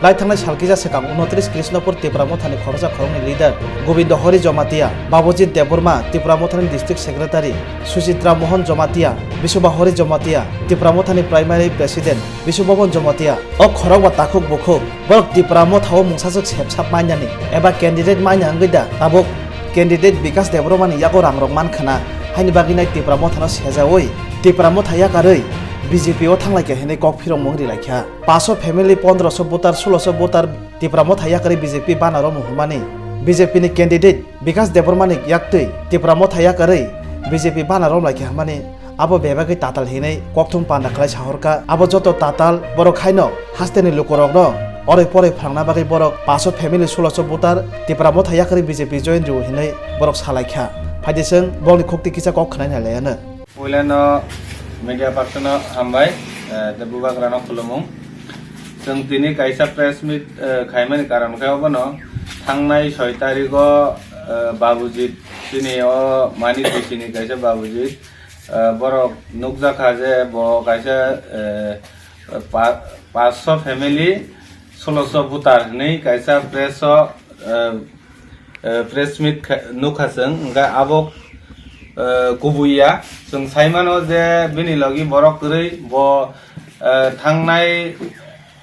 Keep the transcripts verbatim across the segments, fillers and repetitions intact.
Lai thangnai sal kisa swkang unotris Krishnapur Tipra Mothani khoroksa khoroknwi leader Gobindo Hori Jomatia, Babujit Debbarma, Tipra Mothani district secretary Suchitra Mohan Jomatia, Bisuba Hori Jomatia, Tipra Mothani primary president Bisubhaban Jomatia, o khorokba takhuk bukhuk borok Tipra Mothao mungsaswk sepsap mainani eba candidate maina wngwi da tabuk candidate Bikas Debbarmani yago rangrok mankhana haini bagwi nai Tipra Mothano sejaui Tipra Motha yakarwi B J P o thanglaikha hinwi kok phirokmung rilaikha. Paso family pondroso voter, suloso voter Tipra Motha yakarwi B J P banner o muhumani. B J P ni candidate Bikas Debbarmani yaktwi Tipra Motha yakarwi B J P banner romlaikha hwnmani abo bebagwi tatal hinwi kokthum panda khlai sahorkha. Abo joto tatal borok haino hasteni lukurokno oroi poroi phrangna bagwi borok paso family suloso voter Tipra Motha yakarwi B J P join rw hinwi borok salaikha. Phaidi chwng bokni khukti kisa kok khwnai nai laiano. Puilano media person no hambai, eh, tei bubagrano khulumung. Chwng tini kaisa press meet, eh, khaimani karon khe obono thangnai soi tarigo, eh, Babujit chini o Manik Bisini kaisa Babujit, eh, borok nukjakha je bo kaisa, eh, pa-, paanch sho family, sulosho voter hinwi kaisa press o, eh, eh, press meet kha-, nukha chwng, hwnkhe abo, eh, kubui ya. Chwng sai mano je bini logi borok kwrwi, bo, eh, thangnai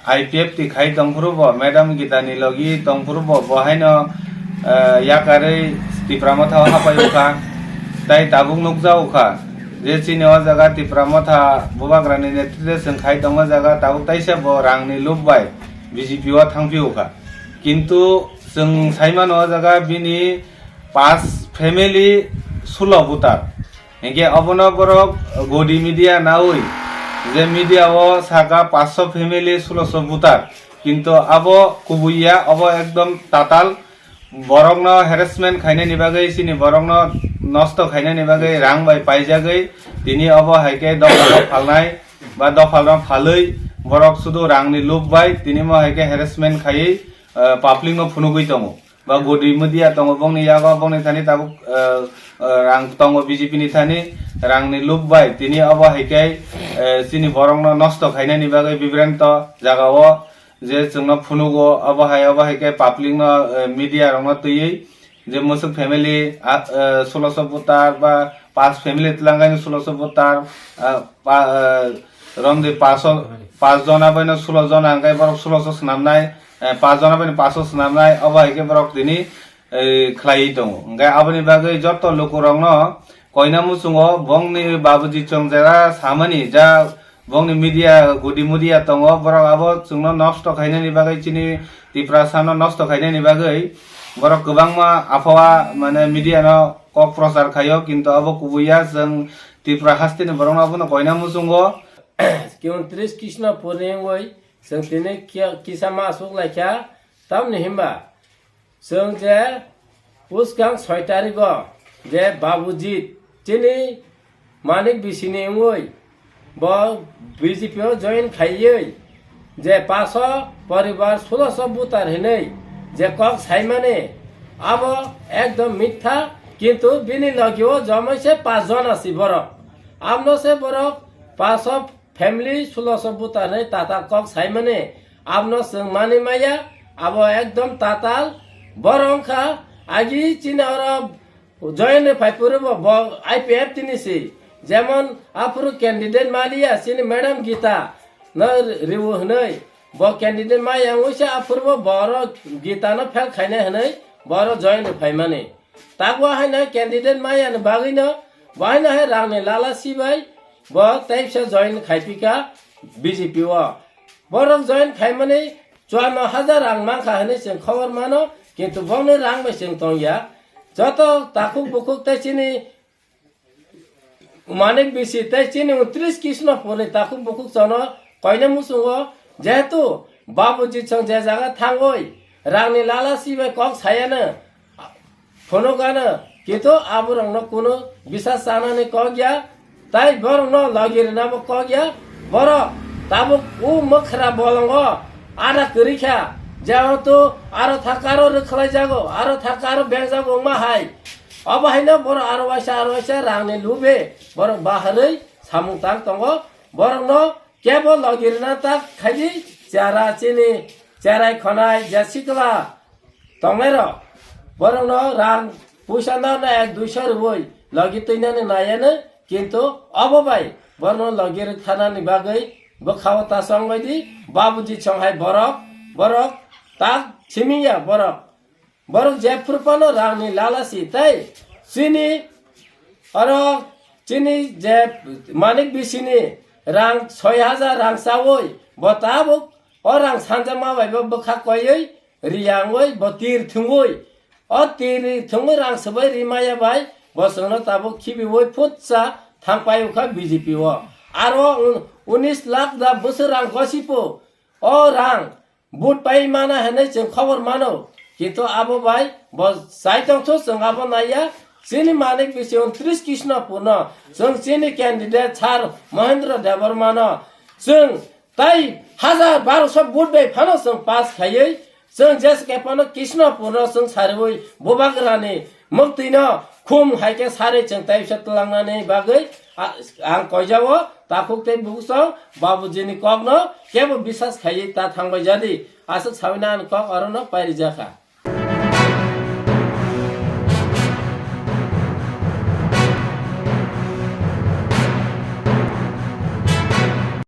I P F T khai tongphuru bo, Madam Gita ni logi tongphuru bo, bo haino, eh, yakarwi Tipra Motha o hapai ukha, tai tabuk nukjak ukha je chini o jaga Tipra Motha bubagra ni netrite chwng khai tongma jaga tabuk taisa bo rang ni lob bai B J P o thangphi ukha. Kintu chwng sai mano o jaga bini pas family sulo voter. Hinkhe obono borok godi media naui je media o saka paanch sho family sulosho voter. Kintu abo kubui ya, obo ekdom tatal. Borokno harassment khainani bagwi, chini borokno nosto khainani bagwi rang bai paijagwi tini obo hai khe dophano phalnai ba dophano phalwi borok sudu rangni lob bai tini mo hai khe harassment khaiwi, eh, public no phunugwi tongo. Ba godi media tongo, bongni yago, bongni thani tabuk, eh, eh, rang tongo B J P ni thani, rangni lob bai tini obo hai khe, eh, chini borokno nosto khainani bagwi bibranto jaga o je chwngno phunugo, obo hai, obo hai khe public no, eh, media rokno twiwi je mwswk family, ah, eh, sulosho voter ba pas family twlangkhaino sulosho voter, ah, pa, eh, romdi paso, pas jona baino sulo jona hwnkhe borok sulosho swnamnai, eh, pas jona baino paso swnamnai, obo hai khe borok tini, eh, khlaiwi tongo. Hwnkhe aboni bagwi joto lukurokno koina muchungo bongni babuji chwng jera samani ja bongni media gudi mudia tongo, borok abo chwngno nosto khainani bagwi, chini Tiprasano nosto khainani bagwi borok kwbangma aphua mane media no kok prochar khaio, kintu abo kubui ya, chwng Tripura hasteni borokno abono koina muchungo. Kiuntris Krishnapurni wngwi chwng tini ki-, kisa ma aswk laikha, tamni himba chwng je bwskang soi tarigo je Babujit chini Manik Bisini wngwi bo B J P o join khaiwi je paso poribar sulosho voter hinwi je kok saimani abo ekdom mitha, kintu bini logi o jomoi se pas jon asi borok. Amno se borok paso family sulosho voter hinwi tatal kok saimani amno chwng mani maya, abo ekdom tatal. Borok wngkha agi chini oro join rwphai phuru bo, bo I P F T ni si. Jemon aphuru candidate maliya chini Madam Gita no riwo hinwi. Bo candidate maya wngwi se aphuru bo boro Gita no fail khainai hinwi boro join rwphaimani. Takwa haino candidate maya ni bagwi no bo haino hai rang ni lala si bai bo teisa join khaipika B J P o. Borok join khaimani chuano hajar rang mankha hinwi chwng khobor mano, kintu bongni rang bai chwng tongya. Joto takhuk bukhuk tei chini Manik Bisi tei chini untris Krishnapurni takhuk bukhuk chono koina muchungo, jehetu Babuji chwng je jaga thangwi rangni lala si bai kok sayano, phunukgano, kintu aborokno kunu bisas chanani kok ya, tai borokno logi rwnabo kok ya. Borok tabuk o mwkhra bolongo ada kwrwi kha, jehetu aro thakaro rwkhlaijago, aro thakaro bengjago wngma hai. Obo haino borok aro waisa, aro waisa rangni lube borok baharwi samung tang tongo, borokno kebo logi rwna ta khaidi, chara chini, cherai khonai je sikla tongnai rok, borokno rang puisa no na ek duiso rwui logi twinani naiya no, kintu obo bai borokno logi rwkhanani bagwi bwkhao ta chongbai di, babuji chonghai borok, borok ta simiya borok. Borok jephru phano rangni lalasi tei chini oro chini je manik bisini rang soi hajar rang chaui bo tabuk o rang sanjakma bai bo bwkha koiwi riyangwi bo tir thwngwi o tir thwngwi rang swbai rimaya bai bo chwngno tabuk khibiwi phutsa thangpai wngkha B J P o. Aro un-, unis lakh da bwswk rang gosipo o rang Vote pai mana hinwi chwng khobor mano, kintu abo bai bo chai tongthu chwng abo naiya. Chini manik bisi untris Krishnapurno chwng chini candidate sir Mohendra Debbarmano chwng tai hajar barosho vote bai phano chwng pass khaiwi chwng jeske phano Krishnapurno chwng sariwi bubagrani Mwktwino khum hai khe sarwi chwng tei bisa twlangnani bagwi a-, ang koijao takhuk tei bukuchwng babujini kokno kebo bisas khaiwi ta thangbai jadi. Aswk sawi na ani kok orono pairijakha.